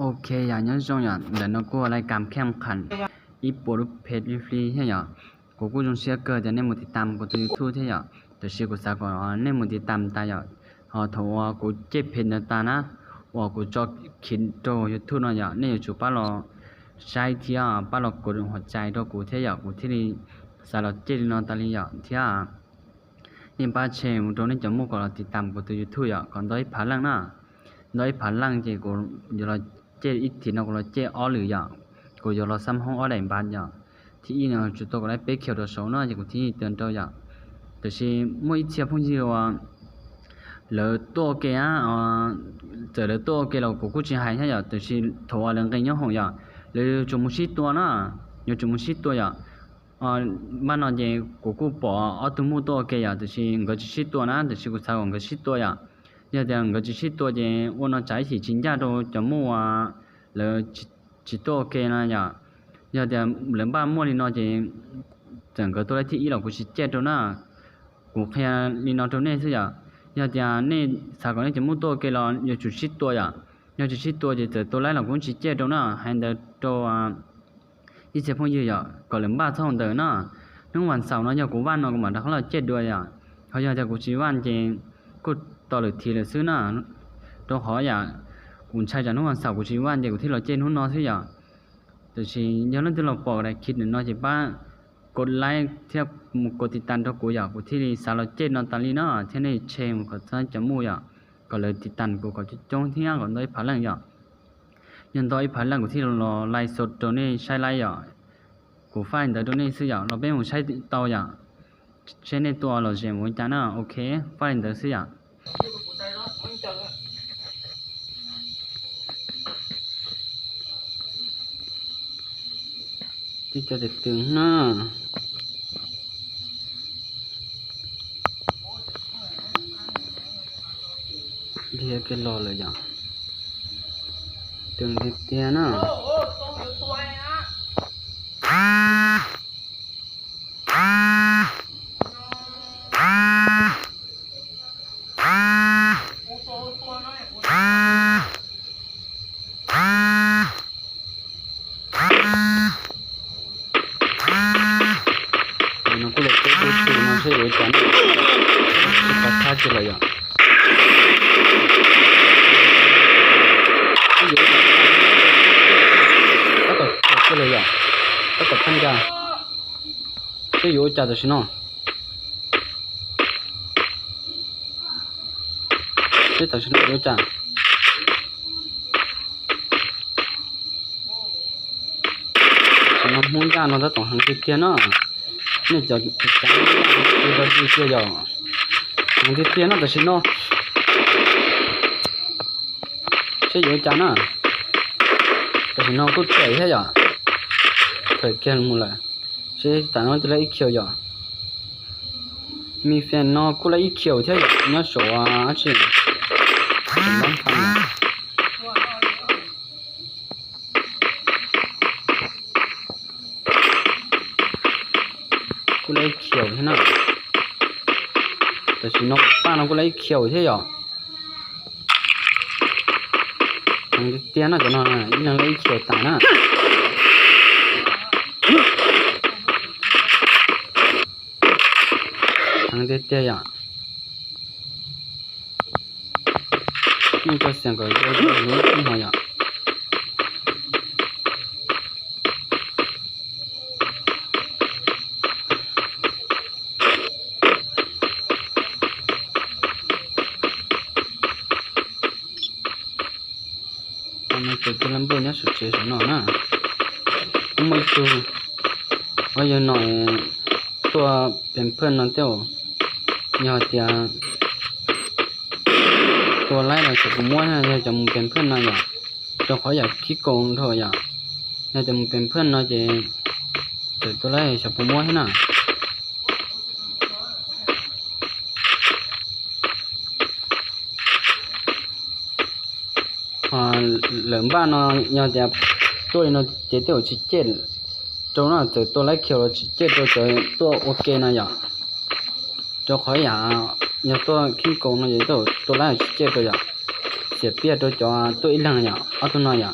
OK ຢາກຍ້ອນສົ່ງຢາກເດີນນອກກົວລາຍການແຂ່ງຂັນ ອີໂປຣເພຈຟຣີໆເຮັດຢາກ ໂກກູຈົ່ງເຊຍເກີດຈາກເນັດໝູຕິດຕາມໂກຕູຢູທູບເຮັດຢາກ ໂຕຊີກູສາກໍເນັດໝູຕິດຕາມຕາຢາກ ເຮົາໂທວ່າກູເຈັບເພັນຕານະ ວ່າກູຈອກຄິດໂຕຢູທູບເນາະຢາກ ເນັດຢູ່ຈູປາລໍ ໃຊ້ເທຍປາລໍກົດຫົວໃຈໂຕກູເທດຢາກ ກູທີ່ສາລໍເຈັດນອນຕາລີຢາກເທຍ ນີ້ປ້າເຊໂຕນີ້ຈະໝູ່ກໍລໍຕິດຕາມກູໂຕຢູທູບຢາກ ກ່ອນໂຕອີກພາດຫຼັງນະ ໂຕອີກພາດຫຼັງເຈກູຢາກລໍ ເຈັດອີກທີນອກລະເຈັດອໍຫຼືຢາກ ກູຢາກລອຊ້ຳຫ້ອງອໍໄດ້ບາດຢາກ ທີ່ອີນອກຈຸໂຕກໍໄດ້ເປັກຂຽວໂຕໂຊເນາະ ຢາກກູທີ່ເຕືອນໂຕຢາກ ແຕ່ຊິໝົດອີກເທື່ອພວກຢູ່ວ່າ ເລີຕົວເກອາ ເຈີເລີຕົວເກລາວກູກູຈິໄຮຍາກ ແຕ່ຊິໂທອາເລີງເກຍອງຢາກ ເລີຈຸມຸຊິຕົວເນາະ ຍາກຈຸມຸຊິຕົວຢາກ ອາ ບ້ານນອນເຈກູກູປໍອອກຕູມູຕົວເກຢາກ ແຕ່ຊິເກີດຈິຊິຕົວນະ ແຕ່ຊິກູຊາວເກີດຈິຊິຕົວຢາກ ຍາກແຕ່ເກີດຈິຊິຕົວເຈ ໂອນອນຈາຍຊິຈິນຍາໂຕຈະໝູ່ອາ ເລີ ຈິ ຈິຕົວເກນະຢາກ ຍາກແຕ່ເລີບ້ານມົວລີນອນເຈ ຈັ່ງເກີດຕົວໄດ້ທີ່ອີຫຼອກກູຊິເຈັດໂຕນະ ກູເຄຍລີນອນໂຕເນຊື່ຢາກ ຍາກແຕ່ເນສາກ່ອນເນຈະໝູ່ຕົວເກລອນ ຍາກຈຸຊິຕົວຢາກ ຍາກຈຸຊິຕົວເຈ ເຈີຕົວໄລ່ຫຼອກກູຊິເຈັດໂຕນະ ໃຫ້ເດີໂຕອາ ອີເຊພອງຢືນຢອກ ກໍເລີ່ມບາດສອງເດີເນາະ ໜຶ່ງວັນເສົາເນາະ ຢອກກູຫວ່ານເນາະ ກູມາດັກເຂົາເຈົ້າເຈັດດ້ວຍຢອກ ເຂົາຢອກຈະກູຊິຫວ່ານເຈ ກູຕໍ່ຫຼືທີຫຼືຊື່ເນາະ ໂຕຂໍຢາກ ກູໃຊ້ຈາກໜຶ່ງວັນເສົາ ກູຊິຫວ່ານເຈ ກູທີ່ລາວເຈັດຮຸ່ນເນາະຊື່ຢອກ ໂຕຊິ ຍ້ອນເລື່ອງທີ່ລາວປອກໄດ້ຄິດເນາະ ເຈປ້າກົດໄລ້ທຽບ ກົດຕິດຕາມໂຕກູຢອກ ກູທີ່ສາວລາວເຈັດເນາະ ຕາລີເນາະ ເທນີ້ເຊ ຂອງເຈົ້າຈະໝູ່ຢອກ ກໍເລີຍຕິດຕາມກູ ກໍຈົງທີ່ຍາກ ກໍໂດຍພາເລື່ອງຢອກ ຍ້ອນຕໍ່ອີກພາດຫຼັງທີ່ລໍໄລຟ໌ສົດໂຕນີ້ໃຊ້ໄລຟ໌ຢູ່ ກູຝາກເດີໂຕນີ້ຊື່ຢາກ ລາວເປັນຜູ້ໃຊ້ເຕົາຢາກ ໃຊ້ໃນຕົວລາວເຊໝູຈານະ ໂອເຄ ຝາກເດີຊື່ຢາກ ທີ່ຈະໄດ້ຕຶງນະ ເດຍກະລໍເລີຍຢາກ ຕຶງຕິດເຕຍນະ ກູໄລ່ຂຽວເທນະ ແຕ່ຊິນອກປ້ານອກກູໄລ່ຂຽວເທຍອ ທາງເຕຍນະຈະນອນນະ ອີນາງໄລ່ຂຽວຕາຍນະ ທາງເຕຍອ ນີ້ຈະສຽງກໍເຍອະຢູ່ນີ້ຫອຍອ ອັນນີ້ເປັນການລຳເບີຍາມສຸດເຈສະເນາະນະ ມື້ຄືວ່າຢ່າງໜ້ອຍຕົວເປັນເພື່ອນນອນເຕີວ ຢ່າເຕຍ ຕົວໄລ່ລະຈະບໍ່ມ່ວນນະ ຢ່າຈະເປັນເພື່ອນນະ ເຈົ້າຂໍຢາກຂີ້ໂກງເທາະຢາກ ຢາກຈະເປັນເພື່ອນເນາະເຈ ເຈີຕົວໄລ່ສະໂປມວຍຫັ້ນນະ ອາ ເລີ່ມບ້ານເນາະ ຍອດແຕ່ຕົວເນາະ ເຈເຕີວຊິເຈັດໂຕເນາະ ເຈີຕົວໄລ່ຂຽວຊິເຈັດໂຕ ເຈີຕົວໂອເຄນະຢາກ ເຈົ້າຂໍຢາກ ຍາກຕົວຂີ້ໂກງເນາະ ເຈເຕີວຕົວໄລ່ຊິເຈັດໂຕຢາກ ເສຍປຽບໂຕເຈົ້າ ຕົວອີ່ຫຼັງຢາກ ເອົາຕົວນ້ອຍຢາກ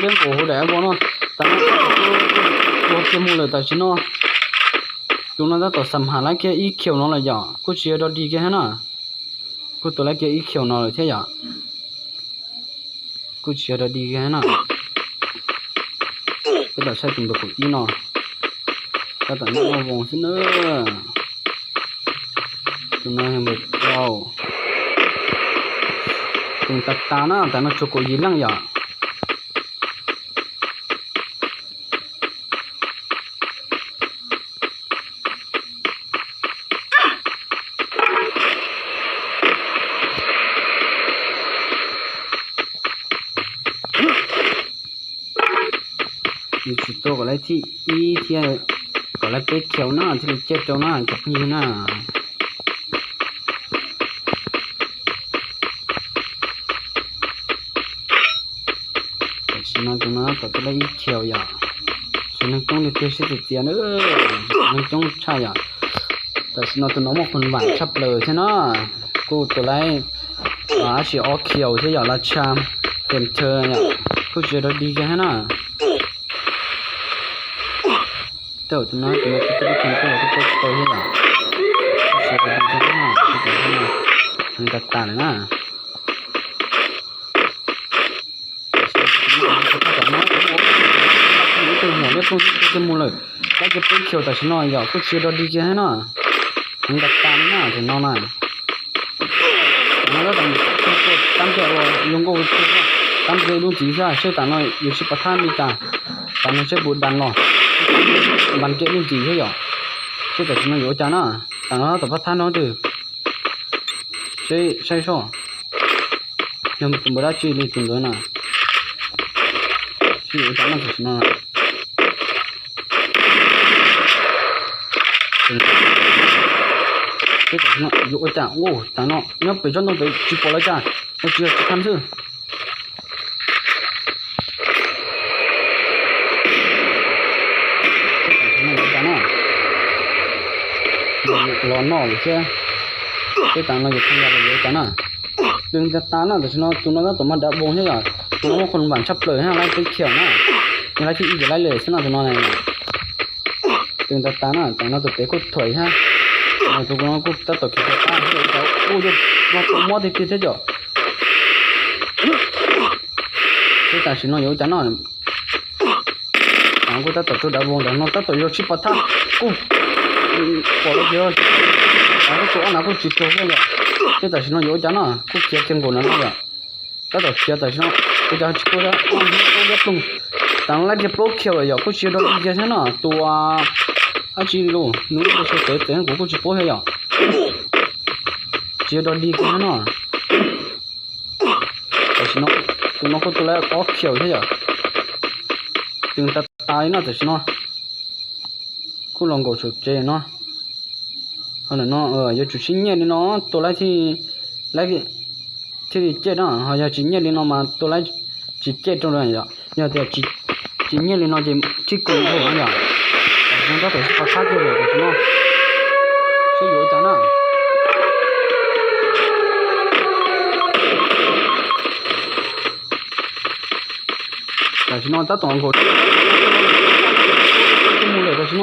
ເລື່ອງໂກໂຫດໄດ໋ບໍ່ເນາະ ຕາມໂຕເກມໝົດເລີຍຕາຊິເນາະ. ໂຕນັ້ນຕາຕໍ່ສາມຫາລ້ານແກ່ອີ່ຂຽວເນາະລະຢາ ກູເຊຍດອດດີແກ່ຫັ້ນນະ ກູໂຕລ້ານແກ່ອີ່ຂຽວເນາະເລີຍແທ້ຢາ ກູເຊຍດອດດີແກ່ຫັ້ນນະ. ກໍດອກໃຊ້ເປັນເບີກອີເນາະ ກໍຕາມວງຊິເນີ ໂຕນັ້ນເບິ່ງເຈົ້າ ເປັນຕາຕານະ ຕານະໂຊໂກຢີຫຼັງຢາ. ມີຊິໂຕກໍໄດ້ທີ່ອີ ທີ່ກໍໄດ້ເປັກຂຽວນະ ທີ່ເຈັດໂຕນະ ຈັບນີ້ນະ. ແຕ່ຊິນອນຕົວນອນກໍຈະໄດ້ອີກຂຽວຢາ ສ່ວນໜຶ່ງຈົ່ງໄດ້ເທສຕິຕຽນເອີ ສ່ວນໜຶ່ງຈົ່ງໃຊ້ຢາ ແຕ່ຊິນອນຕົວນອນໝົກຄົນຫວານຊັບເລີຍໃຊ່ນະ ກູຕົວໄລ ອາ ຊິອອກຂຽວໃຊ່ຢາ ລາຊາ ເຊັນເທີຢາ ກູເຈດອດດີກັນຫັ້ນນະ. ເຈົ້າຕົວນ້ອຍຕົວນ້ອຍຕົວນີ້ ຕົວນີ້ຕົວນີ້ ເສຍໄປເບິ່ງຂ້າງໜ້າ ຂ້າງໜ້າ ມັນກະຕາຍແລ້ວນະ. ຕົວຫົວເລັບຕົວຈະມູເລີຍ ໄດ້ຈະເປັນຂຽວຕາຊິນ້ອຍຢາ ກູເຊຍດອດດີແກໃຫ້ນະ ມັນກະຕາຍແລ້ວນະ ຕົວນ້ອຍນະ. ຕາມແກ່ວ່າ ລຸງໂກ ຕາມແກ່ລຸງຈີຊະ ເຊຕານ້ອຍຢູ່ຊິປະທານມີຕາ ຕານ້ອຍເຊບູດັນເນາະ ບັນເກລຸງຈີຊະຢອ ເຊຕາຊິນ້ອຍຢູ່ຈານະ ຕານ້ອຍຕໍ່ປະທານເນາະ ເຊ ໃຊ່ຊໍ ຍັງບໍ່ໄດ້ຈີລີຕຸນເລີຍນະ ຊິຢູ່ຈານະ ຕາຊິນ້ອຍ. ເຮັດເນາະ ຢູ່ໂອຈາ ໂອ້ ຕາເນາະ ຍັງໄປຈອດລົງໄປຈິປອລະຈາ ໂອເຈ ຊິຄັນຊື່ ເຮັດຕາເນາະ ລອນນອກເຊ ເຮັດຕາເນາະ ຢູ່ທາງຍາວຢູ່ໂອຈານະ. ດຶງຕາຕານະ ແຕ່ຊິເນາະ ຕູນອນຕາຕົວມາດັບວົງໃຫ້ຢາ ຕູນອນຄົນຫວານຊັບເລີຍ ໃຫ້ໄລ່ໄປຂຽວນະ ໃຫ້ໄລ່ທີ່ອີກໄລ່ເລີຍ ຊະນະຕົວນ້ອຍນະ. ຕຶງຕາຕານະ ຕານະຕົວເປກົດຖອຍຮະ ເອົາຕົວນ້ອຍກົດຕາຕົວເປຕາ ໂອ້ ມາຕົວມອດຕິດໆ ເຈົ້າ ເຈົ້າຕາຊິເນາະ ໂຍຈາເນາະ ຕານະກົດຕາຕົວຈຸດດາວວົງດາວເນາະ ຕາຕົວໂຍຊິປະທະ ໂອ້ ປອດລະເດີ ຕານະຕົວອານາກົດຈິໂຕເຈົ້າ ເຈົ້າຕາຊິເນາະ ໂຍຈາເນາະ ກົດເຄຍເຄງໂກນະເນາະ. ຕາຕໍ່ເຄຍຕາຊິເນາະ ໂອຈາຊິໂກດາ ໂອເຍໂກດາປຸງ ຕາງລາເກໂປເຄຍຢາ ໂຄເຊຍດອດດີແກຊະເນາະ ຕົວອາຈິໂລ ນູໂກເຊເຕເຕ ໂກໂກຈິໂປເຮຍາ ເຊຍດອດດີແກເນາະ ຕາຊິເນາະ ຕຸງເນາະ ໂຄຕົວແລກອອກເຄຍເຮຍາ ຕຶງຕາຕາຍເນາະ ຕາຊິເນາະ. ຄູລອງໂກຊຸເຈເນາະ ເຮົານະເນາະ ເອີ ຢາຈູຊິແຍກນີ້ເນາະ ຕົວໄລທີ່ ໄລທີ່ເຈັດເນາະ ເຮົາຢາຊິແຍກນີ້ເນາະ ມາຕົວໄລທີ່ເຈັດຕົວນັ້ນຢາ ຢາແຕ່ຊິ ຊິແຍກນີ້ເນາະ ທີ່ ທີ່ໂກງໂທນຢາ ມັນກໍເປັນປະຊາຊົນເນາະ ຊ່ວຍຢູ່ຈານະ. ກາຊິໂນຕາຕອງໂກ ໝູ່ເລີຍກາຊິໂນ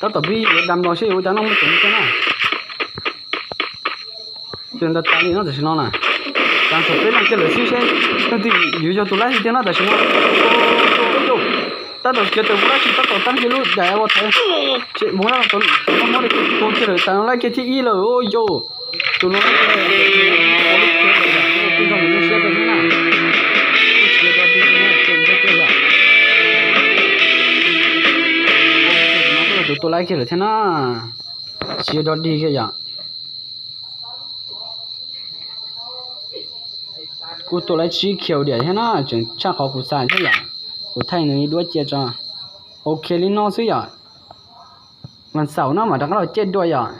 Tab tom pib yuav dam los seb yuav ua cas no, muab tseem ua cas na. Ces ntawd tas li no tam sim no na. Tam sim peb leeg kiag lawm xwb seb leej twg yuav yog tus laib tiag no tam sim no. Tab tom khiav tawm mus dab tsi, tab tom tab kiag lub daim uas thaiv. Ces mus dab tom tus no muab tua kiag lawm, tas no laib kiag thib ib lawm. Tus no laib kiag, peb nrog nws lub siab kawg thiab na. Tus tua laib kiag lawm thiab na. Siab dog dig kiag yom. Kuj tua laib tsib khiaus diam thiab na, tseem tshaj qhov kuv xav thiab yom. Kuv thaij nws ib duab cia tso. Ok li no xwb yom. Vas xaum no mam rov qab los caij dua yom.